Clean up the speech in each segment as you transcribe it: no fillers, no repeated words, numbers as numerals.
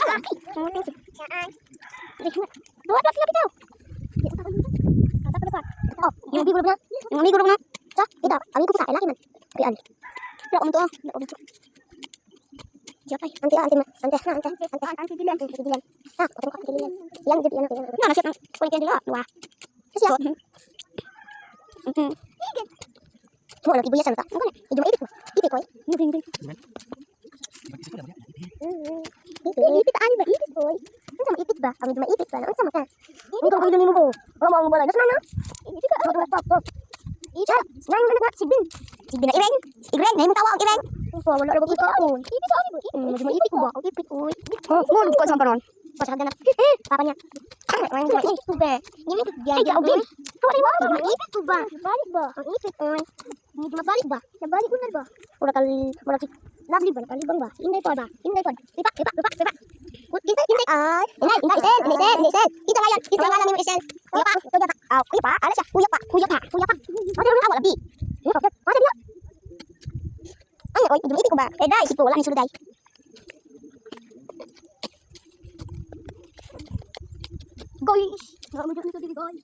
Duha duha sila bitaw. Oh, yung amigo na. Yung amigo na. Sa, kita, amigo ko sa laki man. Kay ani. Wala ko to. Wala ko dito. Japay, ante ante ante ante ante ante dilan ante dilan. Ah, otro ka dilan. Yan gid yan. Na na siya kunin kay dila. Wa. Kasi Mo lang ibuyasan ta. Medyo maipit mo. Ipit ko eh. Ipit ani ba? Ipit boy. Unsa maipit ba? Ang medyo maipit ba? Unsa man ka? Ikaw ko nimo ko. Oh, mo balay. Nas na na. Ipit ka. Ipit. Nang nang nang sigbin. Sigbin na ireng. Ireng na imong tawa ang ireng. Oh, wala ra ba kaon. Ipit ani ba? Medyo maipit ko ba? Ang ipit oy. Oh, mo ko sa panon. Pasag na. Papa niya. Ay, maipit ko ba? Ay, kaugin. Maipit ko ba? Balik ba? Ang ipit oy. Medyo mabalik ba? Nabalik ko na ba? Mura kal mura si lovely ba? Nakalibang ba? Inday pa ba? Inday pa. Ipa, ipa, ipa, ipa. Hintay, hintay. Ay, inday, inday, isel, inday, isel, inday, isel. Ito ngayon, ito ngalan nimo isel. Kuya pa, kuya pa. Ah, kuya pa, ala siya. Kuya pa, kuya pa, kuya pa. Ano na wala bi. Ano na? Ay, oy, medyo maipit ko ba? Eh, dai, siko wala ni sulod dai. Guys, medyo dito dito guys.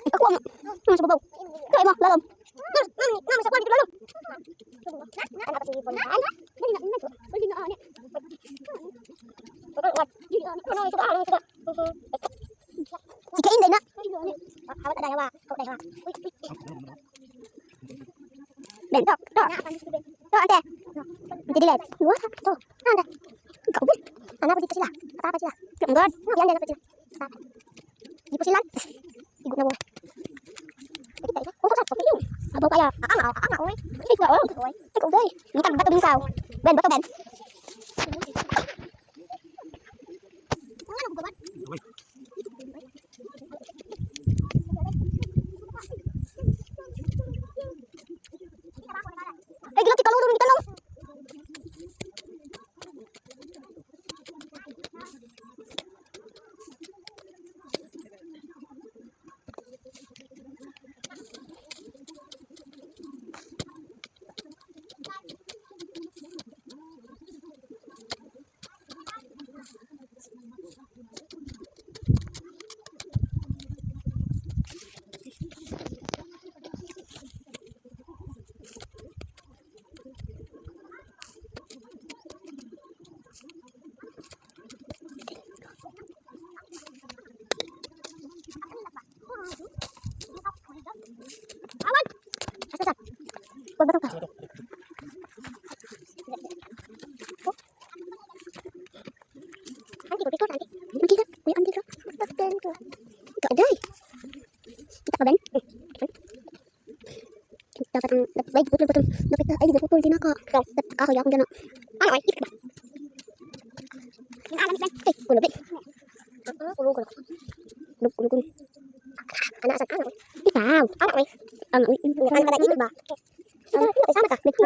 Ako ang sa babaw. Kaya mo, lalom. Nam, sa kwan dito lalom. Si Kain din na. Ben, to, to. To, ante. Ante dilet. Dua, to. Ante. Ikaw, Ben. Anak dito sila. Patapat sila. Ang God. Yan, yan, sila. Di po sila. Igo na mo. Abaw kaya. Anga, anga, oy. Ikaw, oy. Ikaw, day. Mitag bato bingkaw. Ben, bato, Ben. Ay, gilati kalulong ni tanong. Awan. Asa sa? Wag bato ka. Anti ko picture anti. Anti ka. Kuya anti ka. Bakit ka? Ikaw day. Kita ka Ben? Dapat ang ay putol putol. Dapat ay putol din ako. Dapat ako yakong gana. Ano ay ipit ba? Ay, kulo be. Kulo kulo. Kulo kulo kulo. Ana sa ana. Ikaw. Ana oy. Ana oy. Ana ka ipit ba? Sama ka. Sama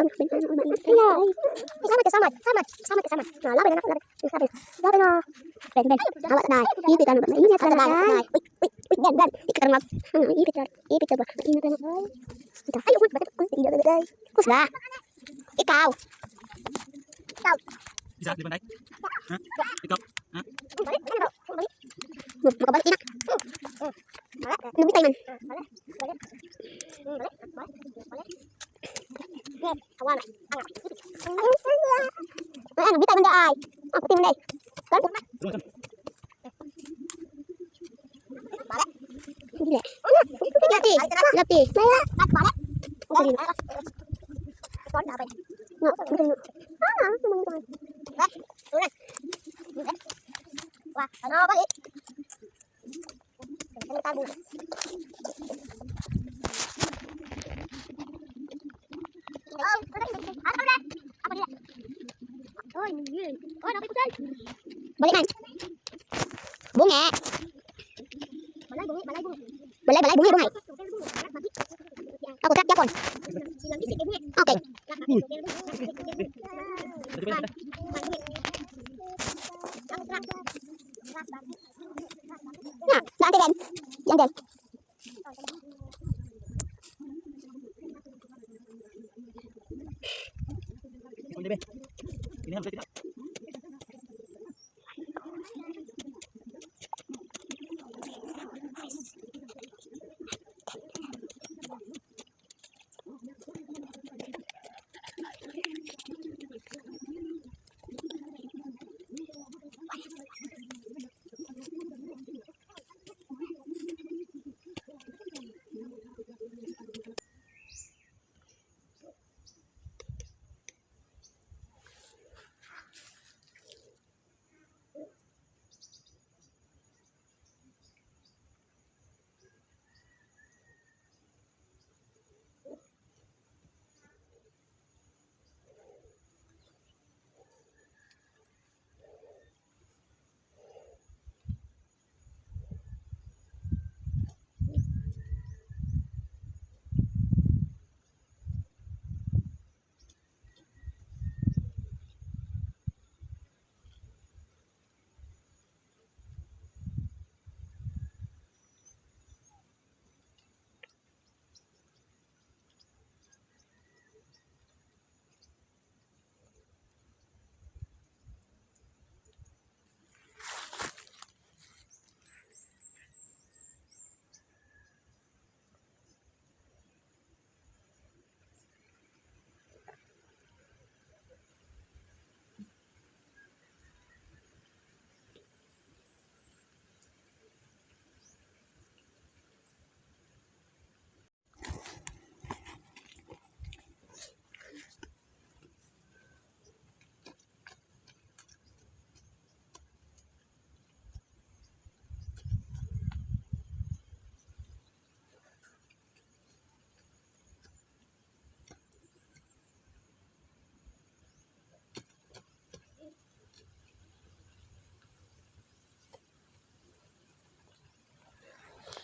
ka sama. Sama. Sama ka sama. Na laban na laban. Laban. Laban na. Ben ben. Hawa na. Ipit ano ba? Mainit ka na. Uy uy uy ben ben. Ikaw mag. Ano ipit ka. Ipit ka ba? Mainit na. Ikaw. Ay uy, bakit ko Kusga. Ikaw. Ikaw. Isa, di ba, Nay? Ha? Ikaw? Ha? Makabalik na. Nabitay man. Ay, ano, bitay man daay. Ah, puti man daay. Kan? Dili. Lati. Lati. No, Ano tago? Balik man. Bunga. Balay bungi, balay bungi. Balay balay bungi bungi. Ako trap yapon. Okay. Na, na ante Ben. Yang Ben.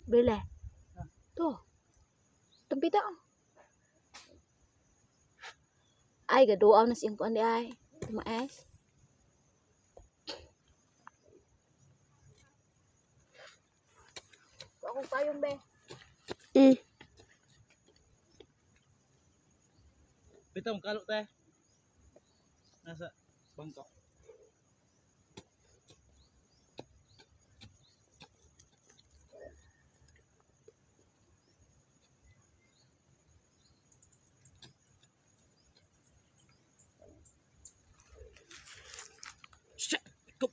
Bele. To. Tampita. Ay, gaduaw na siyang kuan di ay. Tumaas. Ako payong be. Bitaw, kalo tayo. Nasa bangko. Shit! Go!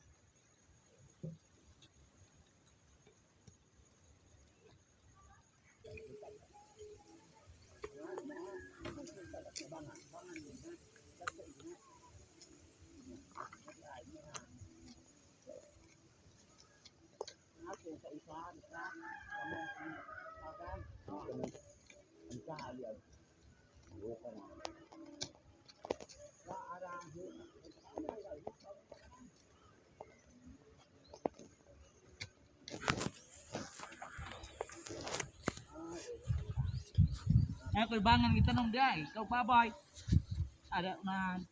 Ay, ko'y bangan gitanong di ay. Ikaw pa, boy. Ada man.